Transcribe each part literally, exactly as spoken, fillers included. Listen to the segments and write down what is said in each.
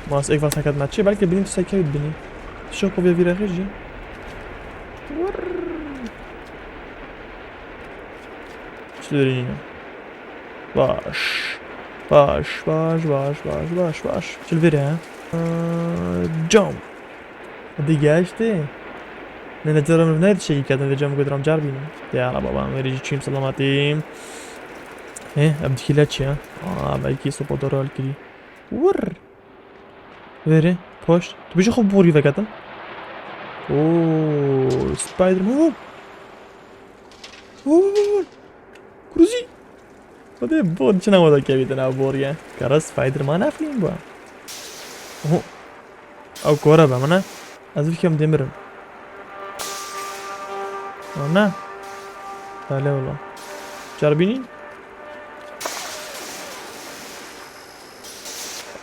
Mas ek vasa ket me çi, belki binî tu sekevî binî. Tu şo kovya vî rexê jî. Wurr. Çi derî nîne. Baş. Baş, baş, baş, baş, baş, baş. Çil vêrê he. Aa, cam. Hadi geçti. Ne, ne, canım, ne şey, kadın vereceğim, götüreceğim, carbini. Ya la baba, vereceğim, selamatiyim. He, em dikî leç ya. Aa, belki sopa doğru al kiri. Vur. Veri, poşt. Tu bijî xwe borî veketin. Oo, Spider-Man. Oo. Oo. Kruzî. Hadi bor çi ne wada kevî te nav bor ye. Kara Spider-Man eflîn bu. Oho. Ew kora be min e. Ez bikim demirim. Ana. Hele ola. Carbini.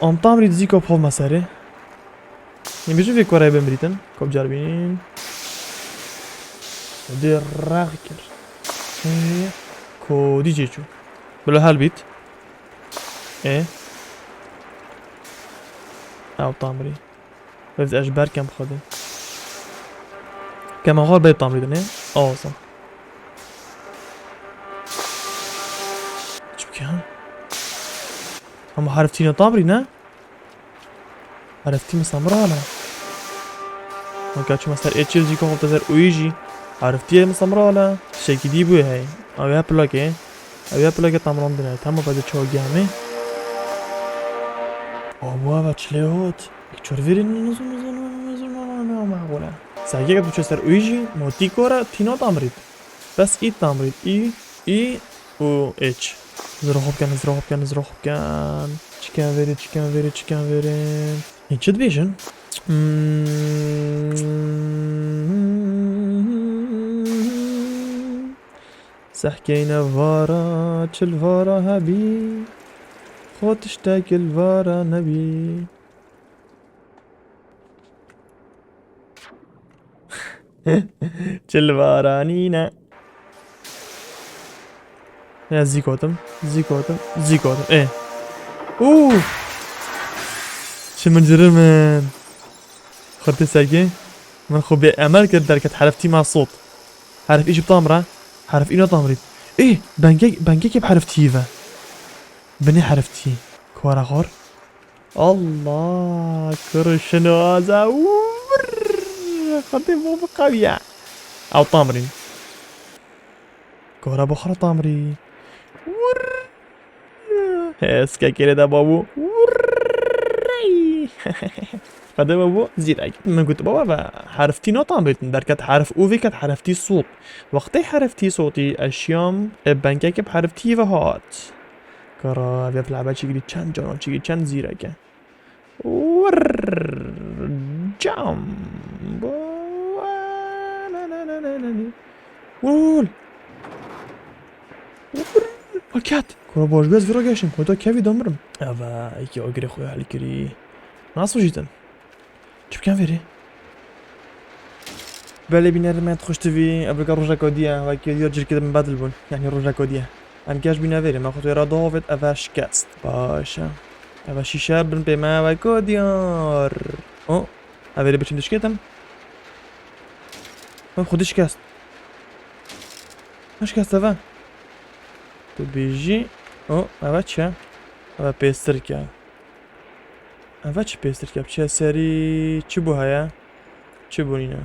Am tamrî dizî kop hov meserê. Ê, bijî vê korayê bimrîtin. Kop carbîn. Dê rex kir. Ê, kodî çêçû. Bila helbît. Ê. Ew tamrî. Vevd ez ji ber kem xwedê. Kema xwe bê tamrî dinê. Awasa. Çi bikin? Ama herf tîna tamrî ne? Hereftî min semra la. Weke çûme ser ê çil jî, ka xwe ser uyî jî. Hereftiyê min semra la. Tiştekî dî bûye hey. Ew ya plakê. Ew ya plakê tamrandine. Tamam, pezê çawa gihamê. Abo eva çilê hot. Ek çor vêrî nizû nizû nizû nizû nizû maqûle. Sergê tu çe ser uyî jî. Motî kora tîna tamrît. Bes î tamrît. Î, î û êç. Zira xwe bikin, zira xwe bikin, zira xwe bikin. Çikin vêrê, çikin vêrê, çikin vêrê. Hîn çi dibêjin? Hmm. Sehkeyne vara, çil vara hebî. Xwe tiştek li vara nebî. Çil varanî ne. Ya zî gotim, zî gotim, zî gotim. Ê. Û! Çi min cirir min. Xirtê sergê. Min xwe bê emel kir derket herf tîma sot. Herf î ji tam re. Herf î na tam rît. Ê, bengek, bengekê bi herf tî ve. Binê herf tî. Kara xor. Allah, kuru şinoza. Vurr. Xatê bo bi qawiye. Ew tamrîn. Kara bo xara tamrî. Vurr. He, skekere de babu. Vurr. Xatê babu zîrek. Min got baba ve herf tî na tamrîtin. Derket herf û vê ket herf tî sot. Wextê herf tî sotî eşyam, e, bengekê bi herf tî ve hat. Kara, vê filebe çigirî çend canan çigirî çend zîrek e. Wurr, cam. Wul. Wurr, paket. Kara baş, ez vira geşim. Koda kevî damirim. Eva, iki agirê xwe hel kirî. Nasıl jîtin? Çi bikin vêrê? Belê bînerê me xweş tivî, ev rika rojeka dî ye, wekî diya cîrkê de min bedil bûn. Yanî rojeka dî ye. Em geş bîne vêrê, me xwe tu yê re dihovêt, ev e şikest. Baş e. Ev e şîşe bin pê me weko diyar. O, ev êrê biçim dişkêtin. Ev xwedî şikest. Ne şikest ev e. Tu bêjî. O, ev e çi? Ev e pêstirk e. Eva çi pêstirke? Biçe serî çi bû heye? Çi bû nîne?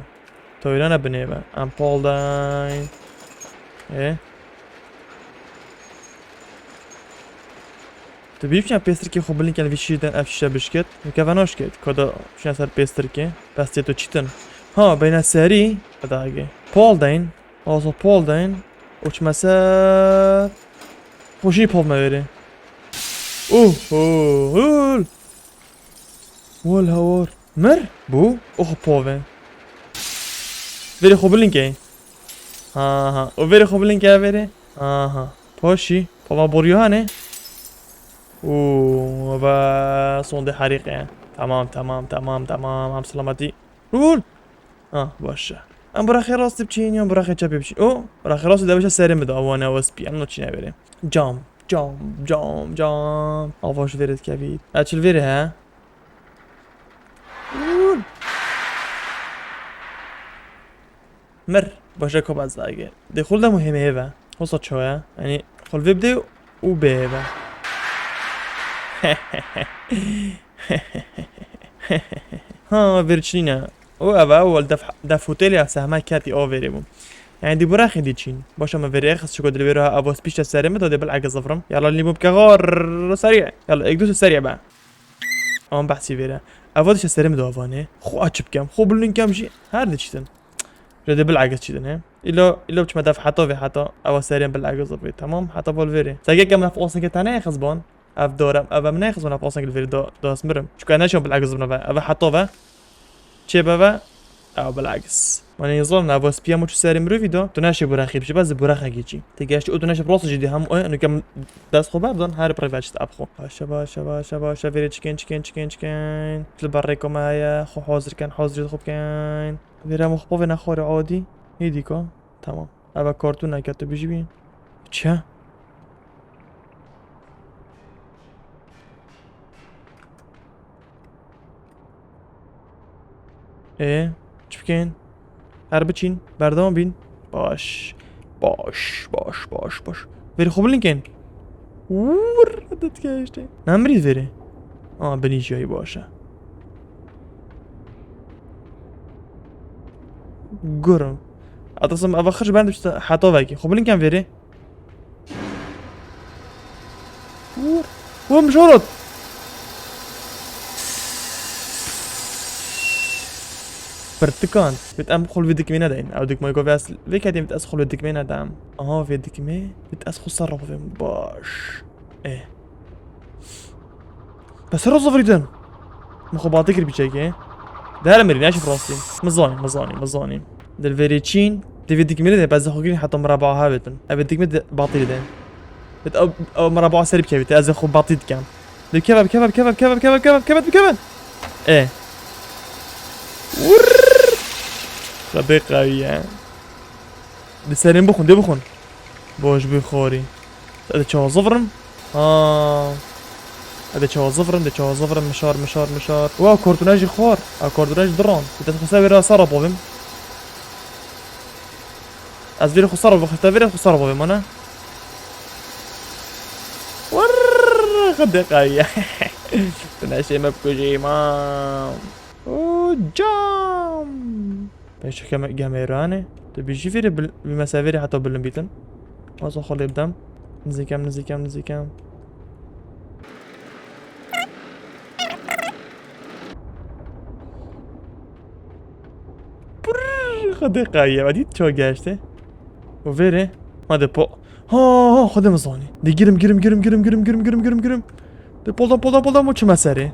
Tawîra ne binê be. Em pal dayn. Ê? Tu bî biçe pêstirkê xwe bilind ken vî şîşe den ev şîşe bişket. Weke ve naşket. Ka da biçe ser pêstirkê. Pestê tu çîtin. Ha, beyne serî. Edagê. Pal dayn. Asa pal dayn. Uçme ser. Xweşî pal me verê. Oho, hul. Wal hawar. Mir? Bu? Oxo pove. Verê xwe bilinkey. Ha ha. O verê xwe bilinkey verê. Ha ha. Poşî. Pova boryo hane. Oo, va sonde harîqe. Tamam, tamam, tamam, tamam. Am selametî. Rul. Ah, baş e. Em biraxê rastî biçîn yan biraxê çepê biçîn? O, biraxê rastî de bişe serê min de awane wespî. Em naçîne verê. Cam, cam, cam, cam. Ava ji vêrê dikevît. E, çil vêrê he? Mir. Başa kop ez dage. Dê xul de muhîmê hêve. Hosa çoya. Yani xul vê bidê û bê hêve. Ha, verçîne. O eva o def, def hotelê ya sehma keti o verê bû. Yani di buraxê di çîn. Başa me verê xist çiko dilê vêro ha avos pişte serê mi da de bil ege zıvrım. Yala li bû bike xor serî. Yala ek du serî be. Ama behsî vêre. Eva dişe serê mi da vanê. Xo açıp kem. Xo bilin kem jî. Her diçtin. Rede bil ege çîdin he. Îlo, îlo çime def heta vê heta. Eva serê bil ege zıvrê. Tamam. Heta bol verê. Sege kem def olsun ke tane xizban. Ev dore, ev em nexizin, ev asan gil veri da, da smirim. Çünkü ne şon bilakis buna ve. Ev hata ve. Çê be ve. Ev bilakis. Mane yazılan ne bu spiya mu serê mirovî da. Tu neşê buraxî bişî, bazı buraxa geçî. Te geçti o tu neşê prosa jî de hem o, enu kem dest xo berdan, her privat işte ab xo. Başa, başa, başa, başa, veri çıkın, çıkın, çıkın, çıkın. Li barrê koma heye, xo hazir ken, hazir xo ken. Veri mu xo ve ne xori adi. Hêdî ka. Tamam. Eva kartûneke tu bijî bî. Çi? Ê, çi bikên? Her biçîn, berdewam bîn. Baş. Baş, baş, baş, baş. Verî xwe bilind kên. Wurr, didke işte. Ne mirî verî? Aa, binî jiyayî baş e. Gurim. Atasım ava xirj ben düştü hata vekî. Xwe bilind ken verî. Vur. Vur, mijorot. Pirtikan. Bit em xul vê dikmê nedeyin. Ew dikmê ku vê ez vê kedê bit ez xul vê dikmê nedem. Aha, vê dikmê. Bit ez xwe ser rabim. Baş. E. Bes rozo vrîdin. Min xwe batî kir biçekê. Dermirî, neşif rastî. Min zanî, min zanî, min zanî. Dilverê çîn, divê dikmê de, ez xwe girîn heta mirabaa hevetin. Ev dikmê de batî de. Bet ew, ew mirabaa ser bikevî, te ez xwe batî dikem. Dikeve, bikeve, bikeve, bikeve, bikeve, bikeve, bikeve, bikeve. E. Vurr. Xwedê qewî ye. Di serên bixwin, dê bixwin. Baş bî xorî. Ez ê çawa zivrim? Ha. Ez ê çawa zivrim, dê çawa zivrim, mişar, mişar, mişar. Wa, kordona jî xor. A, kordona jî diran. Dê xwe ser vê rasa rabovim. Ez vê xwe ser rabovim, xifte vê xwe ser rabovim, ana. Warr, xwedê qewî ye. Tu neşê me bikujî, mam. Hocam. Pêşeke me-, gemeranê. Tu bijî vêrê bil-, bi mesevêrê heta bilind bîtin. Wasa xwe lê bidem. Nizîkem, nizîkem, nizîkem. Pırr, xwedê qewiye. Ve dît çawa geştê. Û vêrê. Ma de po-, ha, ha, xwedê min zanî. De girim, girim, girim. De poldan, poldan, poldan, bu çime serê.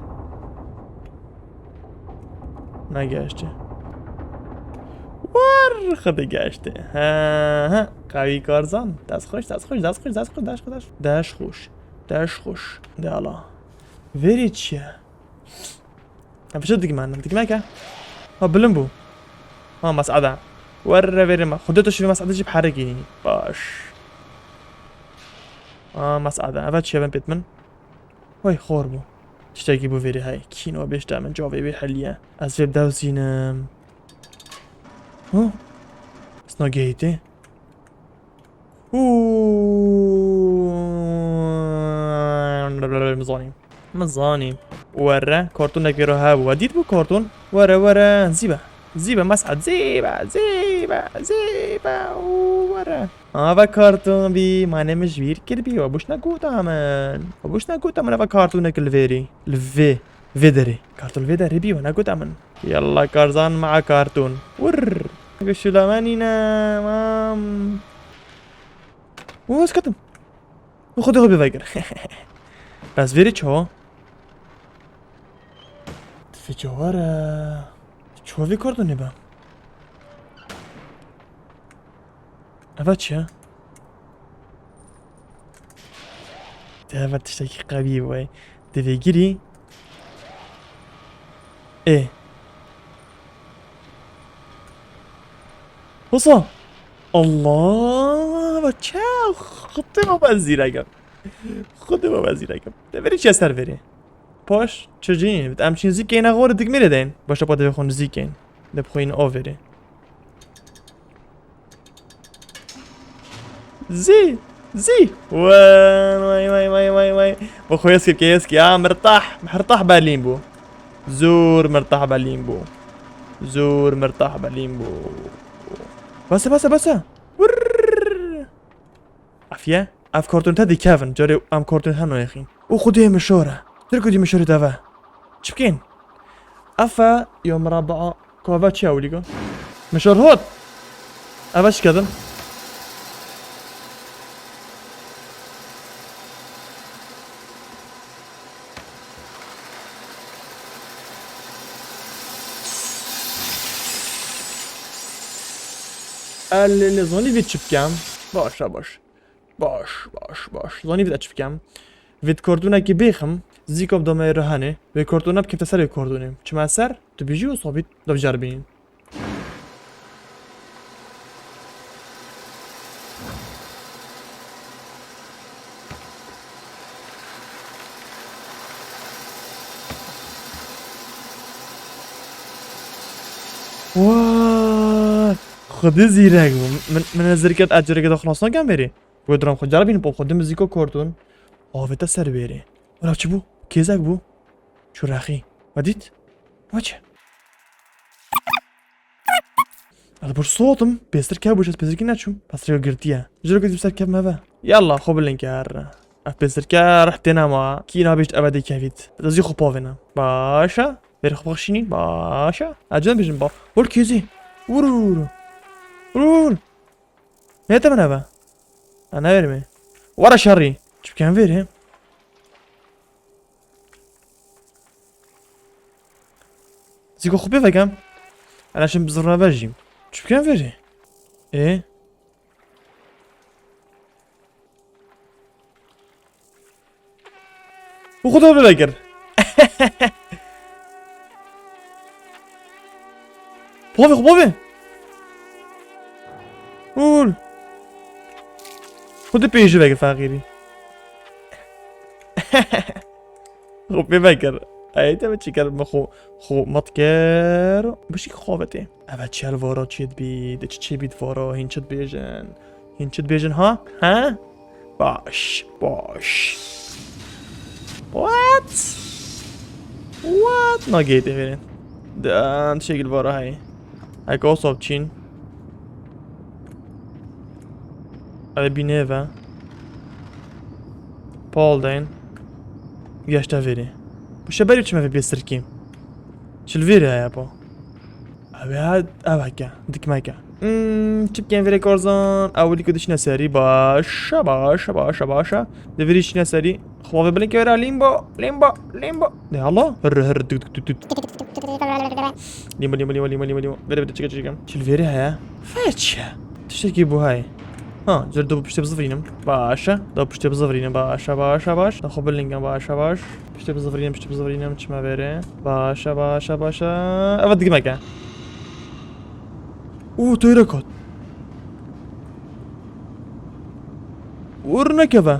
Negeştî. War, xwedê geştî. He, he. Qewî karzan. Dest xweş, dest xweş, dest xweş, dest xweş, dest xweş, dest xweş. Dest xweş. Dest xweş. De ala. Verî çi ye? Em fişe dikmen, dikmeke. Ha, bilim bû. Ha, mesada. Werre verê me. Xwedê tu şivê mesada jî biherekî. Baş. Ha, mesada. Eva çi ye ben pêt min? Wey, xor bû. Tiştekî bû vêrê hey. Kîno bêşte min cavê wê heliye. Ez vê bidewzînim. Huh? Sna gehîtê. Huu. Min zanî. Min zanî. Were, kartûnek vêro hebû. We dît bû kartûn? Were, were. Zîbe. Zîbe, mes'ed. Zîbe, zîbe, zîbe. Û were. Ava kartûn bî, mane min ji wîr kir bî, we bûşna goda min. We bûşna goda min ava kartûnek li vêrî. Li vê, vê derê. Kartûn vê derê bî, we negoda min. Yalla karzan maa kartûn. Wurr. Gişula me nîne, mam. Û ez ketim. Xwedê xwe bê vekir. Bes vêrî çawa? Tifê cewara. Çawa vê kartûnê be? Eva çi ye? Te eva tiştekî qewî ye wey. Divê girî. Ê. Wisa. Allah, eva çi? Xwedê baba ez zîrek im. Xwedê baba ez zîrek im. Te verî çi ser verî? Paş, çi cî? Em çîn zî keyne xwe dikmê lê deyin. Başa pa divê xwe nizî keyin. Dê bixwîn o verî. Zî! Zî! Wen, way, way, way, way, way. Bi xwe hêz kir, hêz kir. Ya, mirtah, mirtah belîn bû. Zor mirtah belîn bû. Zor mirtah belîn bû. Bese, bese, bese. Wurr! Afiye, ev kartûn te dikevin. Carê em kartûn heno yexîn. Û xwedê mişor e. Tir ku dî mişorê te ve. Çi bikên? Efe ya mirabaa kave çi ewlî go? Mişor hot. Eve çi kedin? Elê lê zanî vê çi bikem? Baş e, baş. Baş, baş, baş. Zanî vê çi bikem? Vê kartûnekî bêxim, zîka bi dameyê re hene. Vê kartûne bikim te ser vê kartûnê. Çime ser, tu bijî û sabît, da biceribînin. Vay! Xwedî zîrek bû. Min, min ez zirket ecereke de xilas nakem berê. Wê diram xwe ceribîn, pop xwe dimizîko kortûn. Avête ser bêrê. Wala çi bû? Kêzek bû. Çû rexî. We dît? We çi? Ez bir soğudum. Pêstir kev bû, ez pêstirkî neçûm. Pêstirka girtiye. Ji ro ku ser kev me ve. Yallah, xwe bilind ker. Ev pêstirke reh tê nema. Kî nabêjt eve dê kevît. Ez jî xwe pavêne. Başa. Vêrê xwe bixşînî. Başa. Ez cem bêjim ba. Hol kêzî. Vur, vur, vur. Vur, vur, vur. Ne te min eve? Ha, ne vermê. Wara şerî. Çi bikem vêrê? Zîko xwe pê vekem. Ana şim bizirna vejîm. Çi bikem vêrê? Ê? Û xwe da vekir. Bavê xwe, bavê. Ûl. Xwe di pêjî vekir feqîrî. Xwe pê vekir. Ey, te çi kir? Min xwe, xwe mat kir. Bişik xwe vetê. Eve çel vara çêt bî, de çi çê bît vara, hîn çi dibêjin? Hîn çi dibêjin ha? Ha? Baş, baş. What? What? Nagê te verin. Dan şekil vara hey. Eko sop çin. Eve bîne ve. Paul Dane. Yaşta veri. Bu şeber içime ve bir sirkim. Çil veri ya bu. Ev ya, ev heke, dikmeke. Hmm, çi bikên vêrê karzan? Ewilî ku dişine serî, başa, başa, başa, başa. Di vêrî çine serî. Xwavê bilind kevera, limbo, limbo, limbo. De hala, hır, hır, dük, dük, dük, dük. Limbo, limbo, limbo, limbo, limbo, limbo. Vêrê, vêrê, çeke, çeke. Çil vêrê heye? Feçe. Tiştekî bû hey. Ha, zer du piştê bizivrînim. Başa, du piştê bizivrînim. Başa, başa, baş. Da xwe bilingem, başa, baş. Piştê bizivrînim, piştê bizivrînim, çime vêrê. Başa, başa, başa. Evet, digimeke. Û, teyre kat. Ûr nekeve.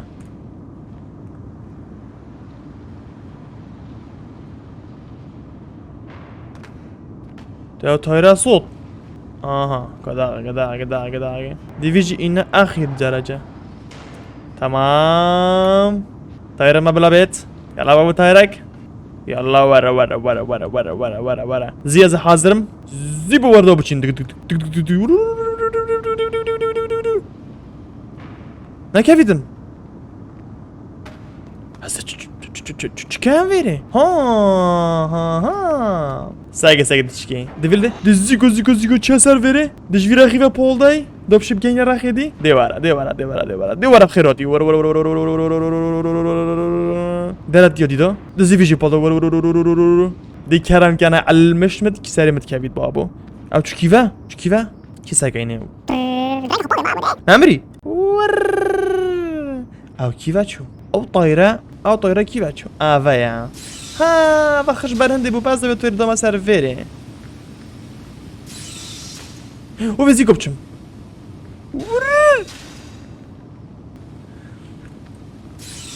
Te tayra sot. Aha, gada, gada, gada, gada. Divî jî îne axir derece. Tamam. Tayra me bila bêt. Yala babu tayrek. Yala were, were, were. Zî ez hazirim. Zî bu werdo biçin. Dik, dik, dik, dik, dik, dik, dik. Nekevîtin. Ez çi, çi, çi, çi, çi, çi, çi kem vêrê? Ha, ha, ha. Sege, sege diçikê. Divil de. Di zîko, zîko, zîko çe ser vêrê. Di ji vî rexî ve pol day. Dop şib genya rexê dî. Dê wara, dê wara, dê wara, dê wara. Dê wara xêrotî. Wara, wara, wara. Deret diyo dîdo. Di zî vî jî pol da. Wara, wara, wara. Dê kerem kene elmiş mit, ki serê mit kevît babo. Ew çikî ve? Çikî ve? Kî sekeynê? Emirî. Wrrrr. Ew kî ve çû? Ew tayre, ew tayre kî ve çû? Eve ya. Ha, ve xij ber hindê bû, pez divê tu dama ser vêrê. Û vê zî ku biçim. Wrrrr.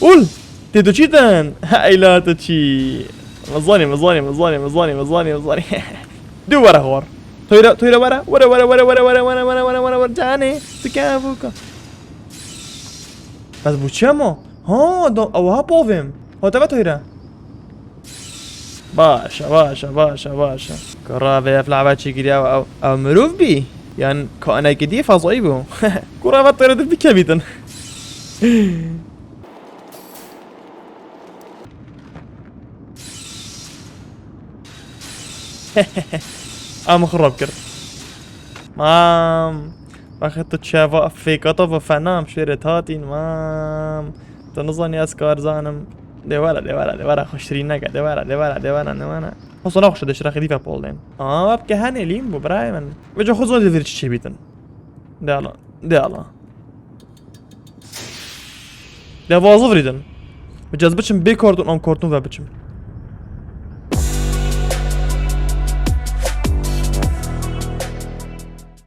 Ul! Tê tu çî ten? Heyla tu çî? Mizanî, mizanî, mizanî, mizanî, mizanî, mizanî. Du were xwar. Toyra, toyra were. Were, were, were, canê. Tu ke evuka. Ez bû çi hema? Ha, da, ew ha bavêm. Ha, te ve toyre. Başa, başa, başa, başa. Kura vê ev lava çi giriya ew, ew mirov bî? Yan kanekî dî fazayî bû. Kura ve toyre dibikevîtin. Em xirab kir. Mam. Wexê tu çava fêkata ve fenam şêrê tatîn, mam. Tu nizanî ez kar zanim. Dê were, dê were, dê were, xweştirî neke, dê were, dê were, dê were, dê were. Xwesa naxweşe dê şirexê dî ve pol dên. Aa, web ke henê lîm bû, birayê min. Vêca xwe zor dê vir çi çêbîtin. De ala, de ala. De vazo virîdin. Bi cez biçim bê kartûn an kartûn ve biçim.